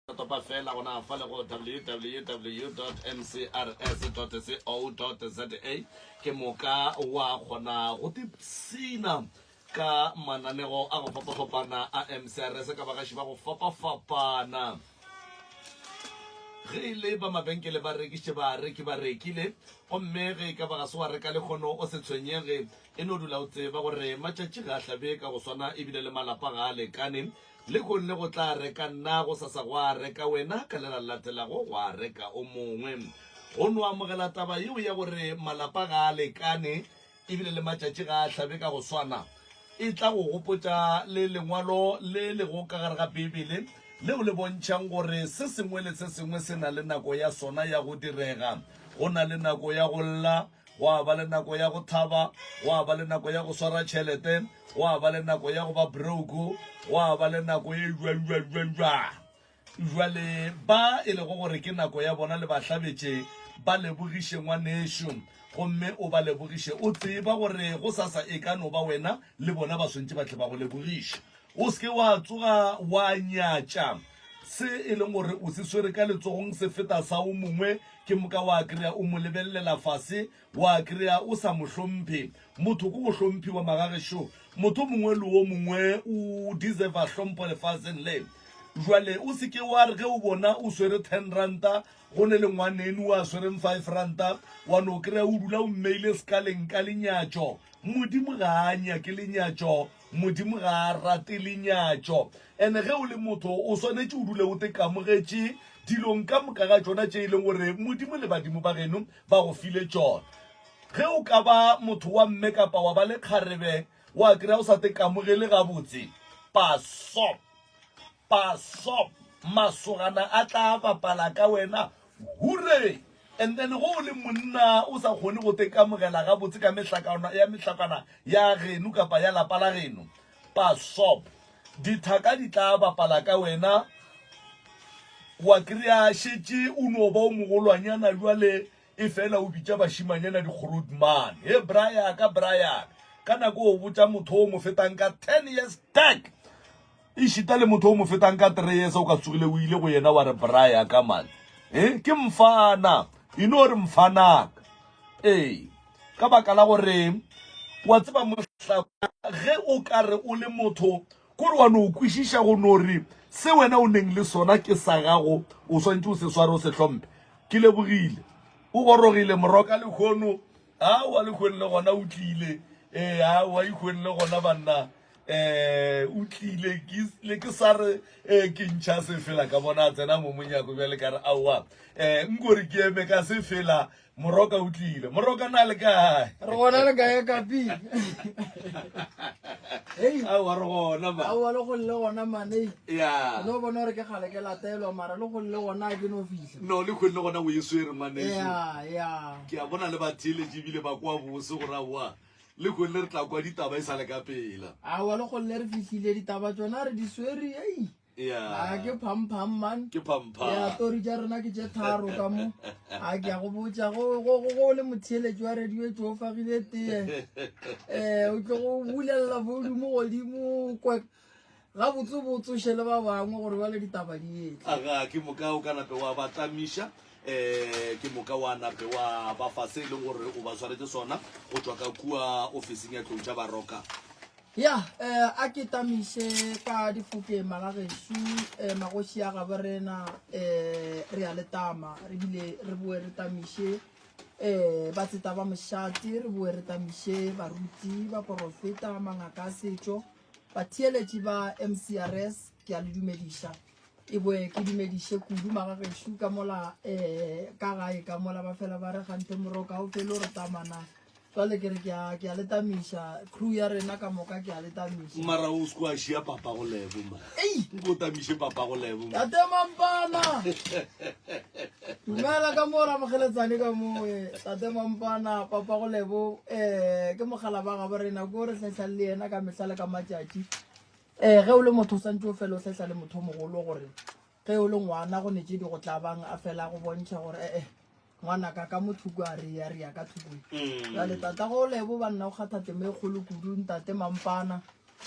Topa fela gona fa le go www.mcrs.co.za ke moka wa kgona go tipshina ka mananego a go fapafapana a MCRS ka bagaši ba go fapafapana. Ge e le ba mabenkele ba rekiše bareki ba rekile, gomme ge e ka ba ga se wa reka lehono o se tshwenyege, e no dula o tseba gore matšatši ga a hlabe ka go swana ebile le malapa ga a lekane. Lehono le go tla reka nna, gosasa gwa reka wena, ka le la latelago gwa reka o mongwe. Go no amogela taba yeo ya gore malapa ga a lekane ebile le matšatši ga a hlabe ka go swana, e tla go gopotša le lengwalo le lego ka gare ga Beibele leo le bontšhang gore se sengwe le se sengwe se na le nako ya sona ya go direga. Go na le nako ya go lla, gwa ba le nako ya go thaba, gwa ba le nako ya go swara tšhelete, gwa ba le nako ya go ba broke, gwa ba le nako e jwang jwang jwang jwang. Jwale ba e lego gore ke nako ya bona le ba hlabetše, ba lebogiše ngwanešu, gomme o ba lebogiše o tseba gore gosasa e ka no ba wena le bona ba swantše ba tle ba go lebogiše. O se ke wa tsoga wa nyatša se e leng gore o se swere ka letsogong se feta sa o mongwe, ke moka wa kry-a o mo lebelelela fase, wa kry-a o sa mo hlomphe. Motho ke go hlomphiwa magagešo. Motho o mongwe le o mongwe o deserva hlompho lefaseng le. Jwale o se ke wa re ge o bona o swere ten ranta go ne le ngwaneno a swereng five ranta, wa no kry-a o dula o mmeile sekaleng ka lenyatšo. Modimo ga a nyake lenyatšo. Modimo ga a rate lenyatšo. Ene ge o le motho o swanetše o dule o tekamogetše dilong ka moka ga tšona tše e leng gore Modimo le badimo ba geno ba go file tšona. Ge o ka ba motho wa mme kapa wa ba le kgarebe wa kry-a o sa tekamogele gabotse, pasop, pasop, masogana a tla bapala ka wena, hure! And then go o le monna o sa kgone go tekamogela gabotse ka mehlakana ya mehlakana ya geno kapa ya lapa la geno, pasop, dithaka di tla bapala ka wena, wa kry-a šetše o no ba o mogolwanyana bjale efela o bitša bašimanyana di-grootman. He bra yaka, bra yaka. Ka nako o botša motho o mo fetang ka 10 years back. Ešita le motho o mo fetang ka treyesa o ka tsogile o ile go yena wa re bra ya ka man. Eh, ke mfana. E no re mfanaka. Ee, ka baka la gore wa tseba mohla ge o ka re o le motho kore wa no kwešiša go no re se wena o neng le sona ke sa gago o swantše o se sware o se hlomphe. Ke lebogile. O gorogile moroka lehono. Aowa lehono le gona o tlile. Ee, aowa ikhweng le gona banna. eh o tlile ke le ke sa re eh ke ntšha sefela ka bona a tsena mo monyako bjale ka re aowa eh nkore ke eme ka sefela moroka o tlile moroka na le kae re gona le kae kapi Hey. aowa re gona ma aowa le go le gona mane ya no bona gore ke kgale ke latelwa mara le go le gona a ke no fihla no le kgwedi le gona o e swere ngwaneso ya ya ke a bona le batheeletše ebile ba kwa bose gore aowa Le kgonne re tla kwa ditaba e sa le ka pela. Aowa le kgonne re fihlile ditaba tšona re di swere ei. Yeah. A ke phampham man. Ke phampham. Ya tori tša rena ke tše tharo ka mo. A ke a go botša go go go go le motheeletši wa radio e tšo fagile tee. Eh o tlo go bulela volume godimo kwe gabotse botsoše le ba bangwe gore bjale ditaba di etla. Aga ke moka o ka nape wa ba tlamiša um ke moka wa nape wa ba fa se e leng gore o ba swaretse sona go tšwa ka kua ofising ya tlou tša baroka. Ya um a ke tamiše ka difokeng magagešo um magoši a gabo rena um re a le tama re bile re boe re tamiše um batseta ba mošate re boe re tamiše baruti baporofeta mangaka a setšo Batheeletši ba MCRS, ke a le dumediša. E boe ke dumediše kudu magagešo ka mola um ka gae ka mola ba fela ba re gante moroka o fele o re tamana. Jwale ke re ke a ke a le tamiša crew ya rena ka moka ke a le tamiša. Mara o se kwa šia papa go lebo ma. Ei! Nko o tamiše papa go lebo ma. Tate Mampana! Dumela ka mo ramogeletsane ka mo eh, tate Mampana papa go lebo eh ke mogala ba gabo rena ko re hlehla le yena ka mehla le ka matšatši eh ge o le motho o santse o fele o hlehla le motho o mogolo gore ge o le ngwana go ne tše di go tlabang a fela go bontšha gore eh eh ngwanaka ka mo thoko a re ya re ya ka thoko jale tata go lebo banna o kgatha temo e kgolo kudu ntate Mampana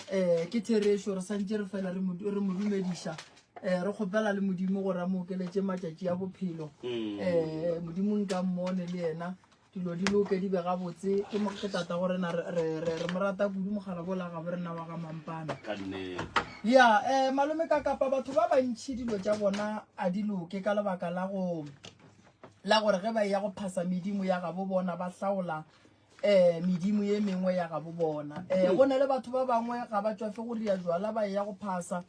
eh ke therešo re santse re fela re mo dumediša. um re kgopela le Modimo gore a mo okeletše matšatši a bophelo. Um Modimo nka mmone le yena dilo di loke di be gabotse. Ke mo ke tata go rena re re re mo rata kudu mogala bola ga bo rena wa ga Mampana. Ka nnete. Ya eh malome ka kapa batho ba bantši dilo tša bona a di loke ka lebaka la go la gore ge ba ya go phasa medimo ya gabo bona ba hlaola eh medimo ye mengwe ya gabo bona. Eh go na le batho ba bangwe ga ba tšwafe go ria jwala ba ya go phasa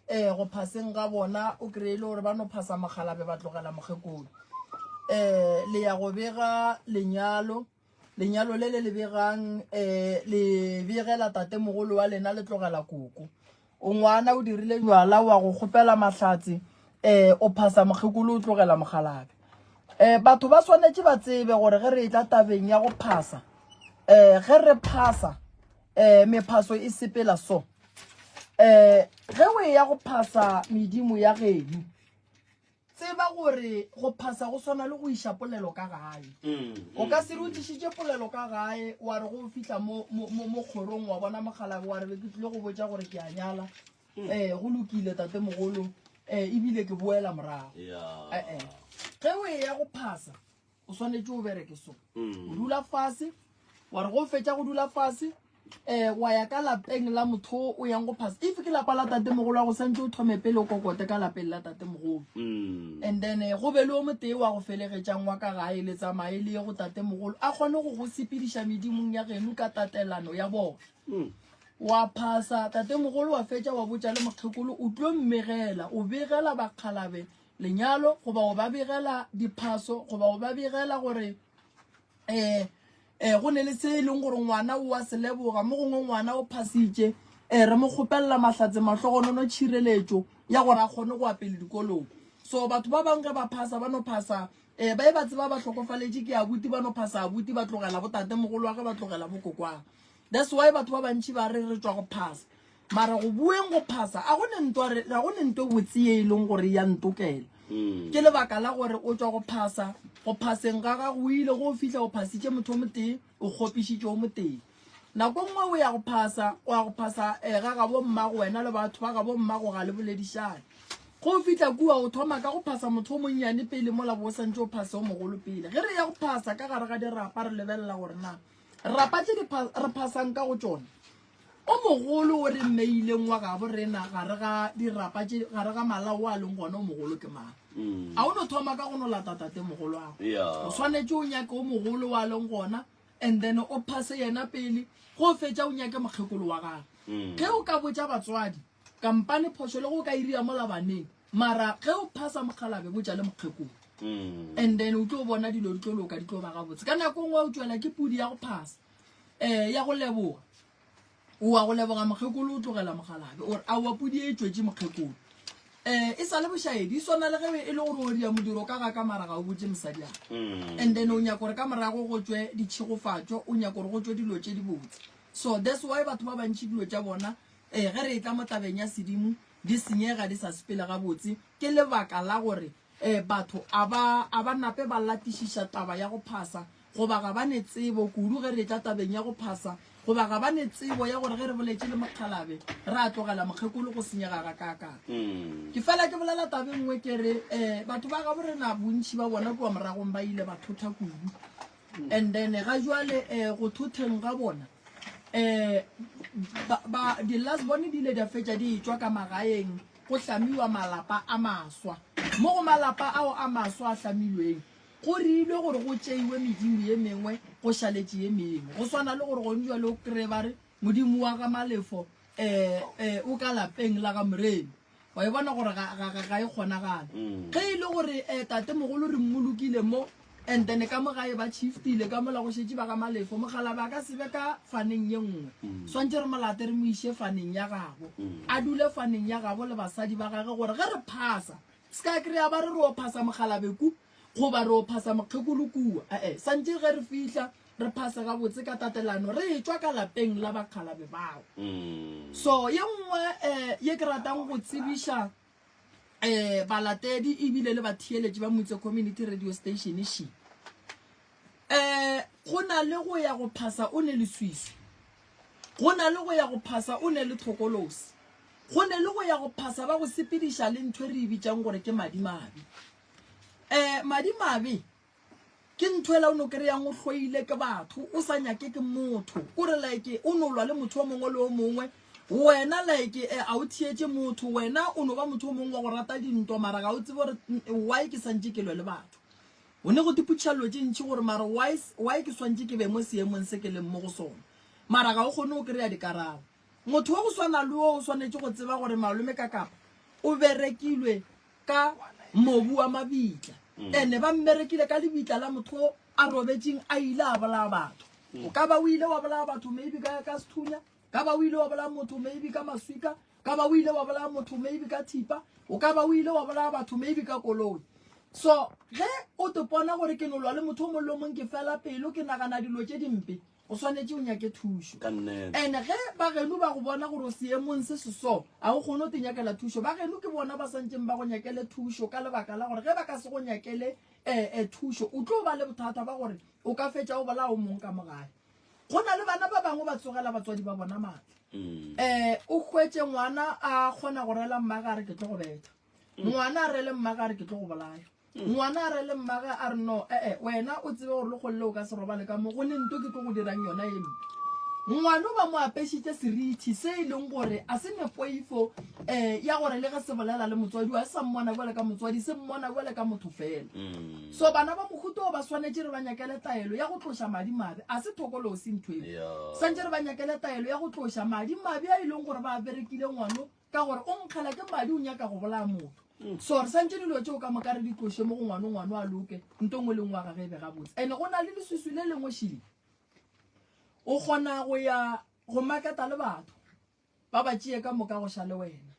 eh go phaseng ga bona o kry-e le gore ba no phasa mogalabe ba tlogela mokgekolo. Eh le ya go bega lenyalo lenyalo le le le begang eh le begela tatemogolo wa lena le tlogela koko. O ngwana o dirile jwala wa go kgopela mahlatse eh o phasa mokgekolo o tlogela mogalabe. Eh batho ba swanetše ba tsebe gore ge re etla tabeng ya go phasa eh ge re phasa eh mephaso e sepela so. Eh ge o eya go phasa medimo ya geno Tseba gore go phasa go swana le go iša polelo ka gae. O ka se re o tlišitše polelo ka gae wa re go fihla mo, mo, mo, mo kgorong wa bona mokgalabje wa re be ke tlile go botša gore ke a nyala. Ee, go lokile tatemogolo, ee, ebile ke boela morago. Yeah. Ee. Ge o eya go phasa o swanetše o bereke so. O dula fase, wa re go fetša go dula fase, um wa ya ka lapeng la motho o yang go phasa. If ke lapa la tatemogolo wa go santse o thome pele o kokote ka lapeng la tatemogolo. And then eh, go be le o motee wa go felegetšang wa ka gae le tsamaye le ye go tatemogolo a kgone go go sepediša medimong ya geno ka tatelano ya bona. Wa phasa tatemogolo wa fetša wa botša le mokgekolo o tlo mmegela, o begela bakgalabe lenyalo goba o ba begela diphaso goba o ba begela gore um um go ne le se e leng gore ngwana o a se leboga mo gongwe ngwana o phasitše um re mo kgopelela mahlatse mahlogonono tšhireletšo ya gore a kgone go ya pele dikolong. So batho ba bangwe ge ba phasa ba no phasa um ba e ba tseba ba hlokofaletše ke abuti ba no phasa abuti ba tlogela bo tatemogolo wa ge ba tlogela bo kokwagwe. That's why batho ba bantši ba re re tšwa go phasa. Mara go bueng go phasa a go ne ntwa re ga go ne nto botse ye e leng gore ya ntokela. Ke lebaka la gore o tšwa go phasa, go phaseng ga gago o ile go fihla o phasitše motho o motee, o kgopišitše o motee. Nako nngwe o ya go phasa, o ya go phasa eh, ga gabo mmago wena le batho ba gabo mmago ga le boledišane. Go fihla kua o thoma ka go phasa motho o monnyane pele mola bo o santše o phase o mogolo pele. Ge re ya go phasa ka gare ga dirapa re lebelela gore na rapa tše di re phasang ka go tšona O mogolo o re mmeileng wa gabo rena gare ga dirapa tše, gare ga malao a leng gona, o mogolo ke mang? A o no thoma ka go no lata tate mogolo ago. Yeah. O swanetše o nyake o mogolo wa leng gona and then o phase yena pele, go fetša o nyake mokgekolo wa gagwe. Ge o ka botša batswadi, kampane phošo le go ka iria mola baneng, mara ge o phasa mokgalabe botša le mokgekolo. And then o tlo bona dilo di tlo loka, di tlo ba gabotse. Ka nako nngwe o tšwela ke pudi ya go phasa, eh, ya go leboga. O wa go leboga mokgekolo o tlogela mogalabe o re aowa pudi e tšwetše mokgekolo. Um e sa le bošaedi e swana le ge e le gore o dia modiro ka ga ka mara ga o botše mosadi a. And then o nyaka gore ka morago go tšwe ditšhegofatšo, o nyaka gore go tšwe dilo tše dibotse. So that's why batho ba bantši dilo tša bona um ge re etla mo tabeng ya sedimo di senyega di sa sepele gabotse ke lebaka la gore E, batho a ba, a ba nape ba latišiša taba ya go phasa, goba ga ba ne tsebo kudu ge re etla tabeng ya go phasa, goba ga ba ne tsebo ya gore ge re boletše le mokgalabe, ra tlogela mokgekolo go senyega gakaakang. Ke fela ke bolela taba e nngwe ke re, e, batho ba gabo rena bontši ba bona kua moragong ba ile ba thotha kudu. And then ga jwale, e, go thotheng ga bona, e, ba, ba, di-last born di ile di a fetša di etšwa ka magaeng, Go hlamiwa malapa a maswa. Mo go malapa ao a maswa a hlamilweng, go reilwe gore go tšeiwe medimo ye mengwe go šaletše ye mengwe. Go swana le gore gone bjale o kreye ba re modimo wa ga Malefo um o ka lapeng la ga Moremi. Wa e bona gore ga, ga, ga, ga e kgonagale. Ge e le gore um tatemogolo re mmolokile mo, And then ka mo gae ba shiftile ka mola go šetše ba ga Malefo. Mokgalabje a ka se be ka faneng ye nngwe. Swantše re mo late re mo iše faneng ya gabo. A dule faneng ya gabo le basadi ba gage gore ge re phasa, se ka kry-a ba re re o phasa mokgalabje ku goba re o phasa mokgekolo kua. E-e, swantše ge re fihla re phase gabotse ka tatelano re etšwa ka lapeng la bakgalabje bao. So ye nngwe um ye ke ratang go tsebiša eh balatedi ebile le batheeletši ba Mutse Community Radio Station she eh go na le go ya go phasa o ne leswiswi go na le go ya go phasa o ne le thokolosi. Go ne le go ya go phasa ba go sepediša le ntho e re e bitšang gore ke madimabe. Um madimabe ke ntho ela o no kry-ang o hloile ke batho, o sa nyake ke motho. Kore like o no lwa le motho o mongwe le o mongwe, wena like eh, a o theetše motho, wena o no ba motho o mongwe wa go rata dintwa mara ga o tsebe gore why ke santše ke lwe le batho. O ne go tipotšiša dilo tše ntši gore mara why, why ke swantše ke be mo seemong se ke leng mo go sona. Mara ga o kgone go kry-a dikarabo. Motho wa go swana le wo o swanetše go tseba gore malome ka kapa o berekilwe ka mobu wa mabitla. Ene ba mmerekile ka lebitla la motho o a robetšeng a ile a bolaya batho. O ka ba o ile wa bolaya batho maybe ka, ka sethunya, ka ba o ile wa bolaya motho maybe ka maswika, ka ba o ile wa bolaya motho maybe ka thipa, o ka ba o ile wa bolaya batho maybe ka koloi. So ge o te pona gore ke no lwa le motho o mongwe le o mongwe ke fela pelo ke nagana dilo tše dimpe, o swanetše o nyake thušo. Ka nnete. And ge ba geno ba go bona gore o seemong se se so, a o kgone go te nyakela thušo. Ba geno ke bona ba santšeng ba go nyakele thušo ka lebaka la gore ge ba ka se go nyakele um thušo, o tlo ba le bothata ba gore o ka fetša o bolaya o mong ka mo gae. Go na le bana ba bangwe ba tsogela batswadi ba bona maatla. Um o hwetše ngwana a kgona go rela mmage a re ke tlo go betha. Ngwana a rele mmage a re ke tlo go bolaya. Ngwana a rele mmage a re no, ee, wena o tsebe gore lekgole le o ka se robale ka mo, go ne nto ke tlo go dirang yona e mpe. Ngwano ba mo apešitše serithi se e leng gore a se ne poifo um ya gore le ge se bolela le motswadi wa se sa mmona bjale ka motswadi, se mmona bjale ka motho fela. So bana ba mohuta o ba swanetše re ba nyakele taelo ya go tloša madi mabe, a se thokolosi ntho eo. Swantše re ba nyakele taelo ya go tloša madi mabe a e leng gore ba a berekile ngwano ka gore o nkgela ke madi o nyaka go bolaya motho. So re swantše dilo tšeo ka moka re di tloše mo go ngwano, ngwano a loke, nto nngwe le nngwe wa gage e be gabotse. And go na le leswiswi le lengwe šile. O kgona go ya go maketa le batho ba ba tšee ka moka go šale wena.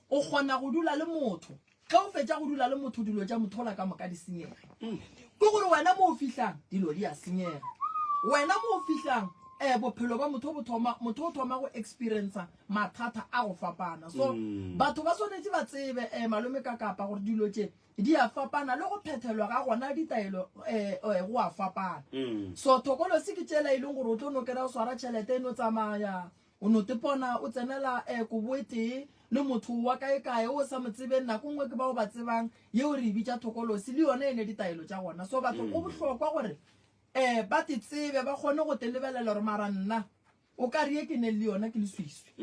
O kgona go dula le motho, ge o fetša go dula le motho dilo tša motho ola ka moka di senyege. Ke gore wena mo o fihlang dilo di a senyega. Wena mo o fihlang um bophelo ba motho bo thoma, motho o thoma go experiencer mathata a go fapana. So batho ba swanetše ba tsebe um malome ka kapa gore dilo tše di a fapana le go phethelwa ga gona ditaelo um go a fapana. So thokolosi ke tšela e leng gore o tlo no kry-a o swara tšhelete e no tsamaya, o no tepona o tsenela um kobo e tee le motho wa kae-kae o sa mo tsebeng, nako nngwe ke bao ba tsebang, yeo re e bitša thokolosi, le yona e ne ditaelo tša gona. So batho go bohlokwa gore um ba te tsebe, ba kgone go te lebelela gore mara nna o ka re ye ke neng le yona ke leswiswi,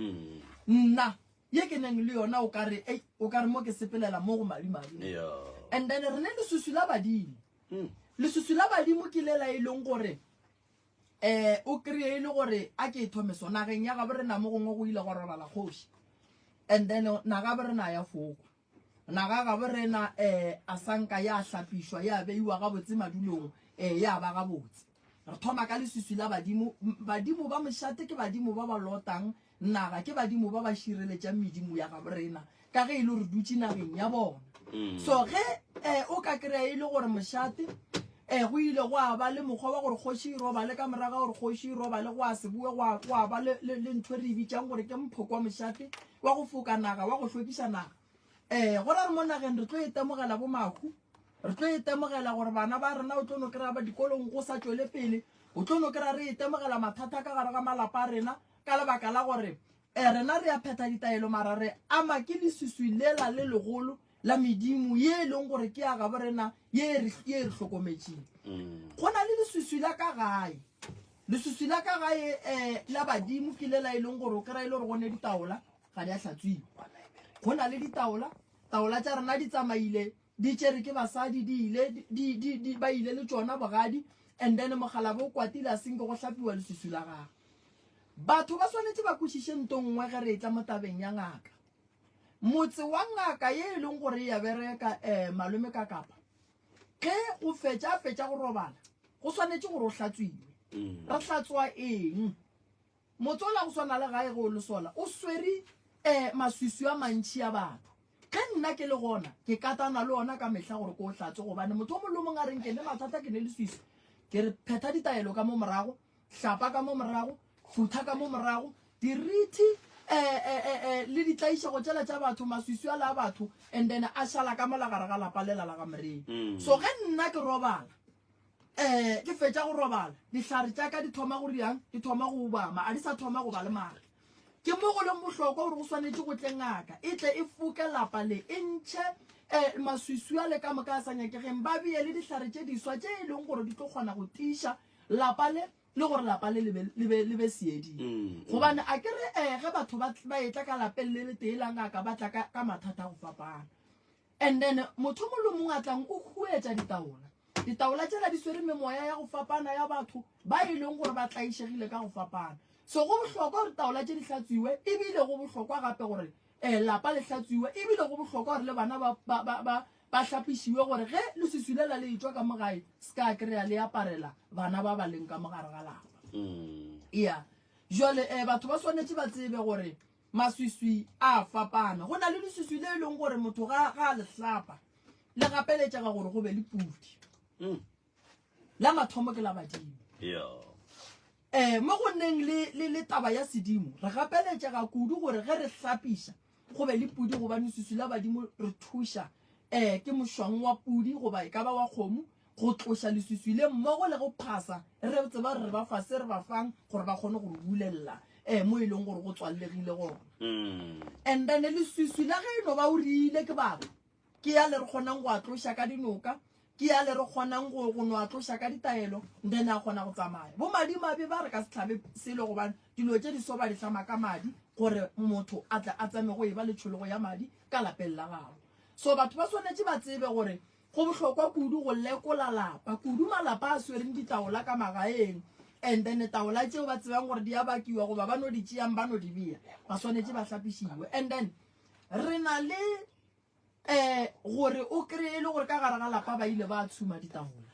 nna ye ke neng le yona o ka re ei, o ka re mo ke sepelela mo go madimabe. And then re ne leswiswi la badimo. Leswiswi la badimo ke lela e leng gore um o kry-e e le gore a ke e thome so nageng ya gabo rena mo gongwe go ile gwa robala kgoši, and then naga bo rena ya fokwa, naga gabo rena um a sanka ya hlapišwa ya beiwa gabotse madulong, um ya ba gabotse. Re thoma ka leswiswi la badimo. Badimo ba mošate ke badimo ba ba lotang naga, ke badimo ba ba šireletšang medimo ya gabo rena ka ge e le gore dutše nageng ya bona. So ge um o ka kry-a e le gore mošate um go ile go a ba le mokgwa wa gore kgoši e robale, ka morago ga gore kgoši e robale go a se boe go a ba le ntho e re e bitsang gore ke mphoko wa mošate wa go foka naga, wa go hlwekiša naga. Um go ra re mo nageng re tlo itemogela bo mahu, re tlo itemogela gore bana ba rena o tlo no kry-a ba dikolong go sa tšwele pele, o tlo no kry-a re itemogela mathata ka gare ga malapa a rena ka lebaka la gore um rena re a phetha ditaelo mara re ama ke leswiswi lela le legolo la medimo ye e leng gore ke ya gabo rena ye e re hlokometšeng. Go na le leswiswi la ka gae, leswiswi la ka gae um la badimo ke lela e leng gore o kry-a e le gore go ne ditaola ga di a hlatswiwa. Go na le ditaola, taola tša rena di tsamaile di tšere ke basadi, di ile di, di, di, ba ile le tšona bogadi, and then mokgalabo o kwatile a senke go hlapiwa leswiswi la gagwe. Batho ba swanetše ba kwešiše nto nngwe ge re etla mo tabeng ya ngaka. Motse wa ngaka ye e leng gore e ya bereka um malome ka kapa, ge go fetša a fetša go robala, go swanetše gore o hlatswiwe. Re hlatswa eng? Motse ola go swana le gae ge o le sola, o swere um maswiswi a mantši a batho. Ge nna ke le gona, ke katana le ona ka mehla gore ke o hlatswe, gobane motho o mongwe le o mongwe a reng ke ne mathata, ke ne leswiswi, ke re phetha ditaelo ka mo morago, hlapa ka mo morago, futha ka mo morago, dirithi um le ditlaišego tšela tša batho, maswiswi ala a batho, and then a šala ka mola gare ga lapa lela la ga Moremi. So ge nna ke robala, um ke fetša go robala, dihlare tša ka di thoma go riang, di thoma go obama, a di sa thoma go ba le maatla. Ke mo go leng bohlokwa gore go swanetše go tle ngaka e tle e foke lapa le, e ntšhe um maswiswi ale ka moka a sa nyakegeng, ba bee le dihlare tše diswa tše e leng gore di tlo kgona go tiiša lapa le le gore lapa le le be, le be, le be seeding. Gobane a ke re um ge batho ba, ba etla ka lapeng le letee la ngaka ba tla ka, ka mathata a go fapana. And then motho o mongwe le o mongwe a tlang o huetša ditaola. Ditaola tšela di swere memoya ya go fapana ya batho ba e leng gore ba tlaišegile ka go fapana. So go bohlokwa gore taola tše di hlatswiwe, ebile go bohlokwa gape gore um lapa le hlatswiwe, ebile go bohlokwa gore le bana ba, ba, ba, ba, ba hlapišiwe gore ge leswiswi lela le etšwa ka mo gae se ka kry-a le aparela bana ba ba leng ka mo gare ga lapa. Ya. Jwale um batho ba swanetše ba tsebe gore Maswiswi a a fapana. Go na le leswiswi le e leng gore motho ga ga a le hlapa le gapeletšega gore go be le pudi. Mm. La mathomo ke la badimo. Yeah. Eh, mo go neng le, le, le taba ya sedimo re gapeletšega kudu gore ge re hlapiša go be le pudi gobane leswiswi la badimo re thuša eh, ke mošwang wa pudi goba e ka ba wa kgomo go tloša leswiswi le mmogo le go phasa re tseba gore re ba fa se re ba fang gore ba kgone go re bulelela um mo e leng gore go tswallegile gona mm. And then leswiswi la ge e no ba o rile ke batho ke ya le re kgonang go a tloša ka dinoka, ke ya le re kgonang go go no a tloša ka ditaelo, then a kgona go tsamaya. Bo madimabe ba re ka se hlabe selo gobane dilo tše di so ba di hlama ka madi gore motho a tle a tsame go e ba le tšhologo ya madi ka lapeng la gabo. So batho ba swanetše ba tsebe gore Go bohlokwa kudu go lekola lapa, kudu malapa a swereng ditaola ka magaeng and then taola tšeo ba tsebang gore di a bakiwa goba ba no di tšeang ba no di bea, ba swanetše ba hlapišiwe. And then re na le um gore o kry-e le gore ka gare ga lapa ba ile ba tshuma ditaola.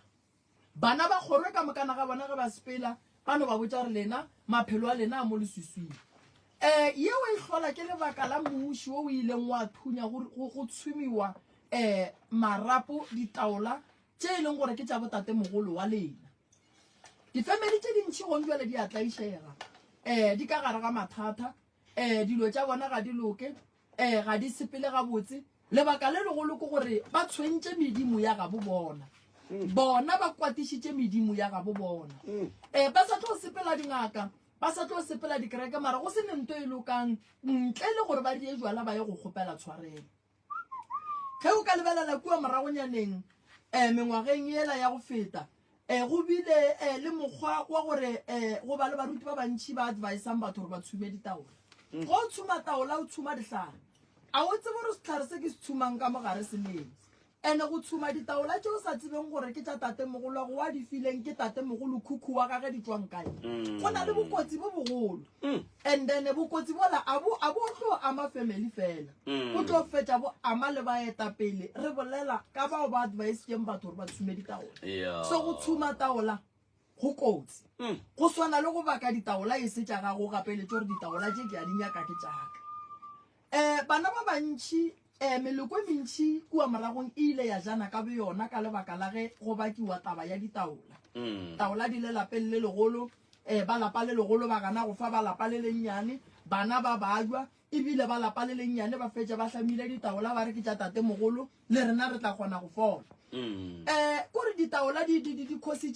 Bana ba kgorwe ka mokana ga bona ge ba sepela ba no ba botša gore lena maphelo a lena a mo leswiswing. Um yeo e hlola ke lebaka la muši wo o ileng wa thunya go, go, go tshumiwa um marapo ditaola tše e leng gore ke tša botatemogolo wa lena. Difemeli tše dintši gong bjale di a tlaišega, um di ka gare ga mathata, um dilo tša bona ga di loke, um ga di sepele gabotse. Lebaka le legolo ke gore ba tshwentše medimo ya gabo bona. Bona ba kwatišitše medimo ya gabo bona. Um ba sa tlo sepela dingaka, ba sa tlo sepela dikereke, mara go se ne nto e lokang ntle le gore ba die jwala ba ye go kgopela tshwarelo. Ge o ka lebelela kua moragonyaneng, um mengwageng yela ya go feta, um go bile um le mokgwa wa gore um go ba le baruti ba bantši ba advisang batho gore ba tshume ditaola. Ge o tshuma taola o tshuma dihlare. A o tsebe gore sehlare se ke se tshumang ka mogare se neng. Ene go tshuma ditaola tše o sa tsebeng gore ke tša tatemogolwago wa di fileng ke tatemogolo khukhu wa gage di tšwang kae. Go na le bokotsi bo bogolo. And then bokotsi bola a bo a bo tlo ama family fela. Bo tlo fetša bo ama le baetapele. Re bolela ka bao ba advisitšeng batho gore ba tshume ditaola. So go tshuma taola go kotsi. Go swana le go baka ditaola e se tša gago o gapeletše gore ditaola tše ke a di nyaka ke tša ka. Um bana ba bantši, um meloko e mentši kua moragong e ile ya jana ka boyona ka lebaka la ge go bakiwa taba ya ditaola. Taola di le lapeng le legolo, um ba lapa le legolo ba gana go fa ba lapa le lennyane, bana ba bajwa, ebile ba lapa le lennyane ba fetša ba hlamile ditaola ba re ke tša tatemogolo, le rena re tla kgona go fola. Um kore ditaola di, di, di, di khositše.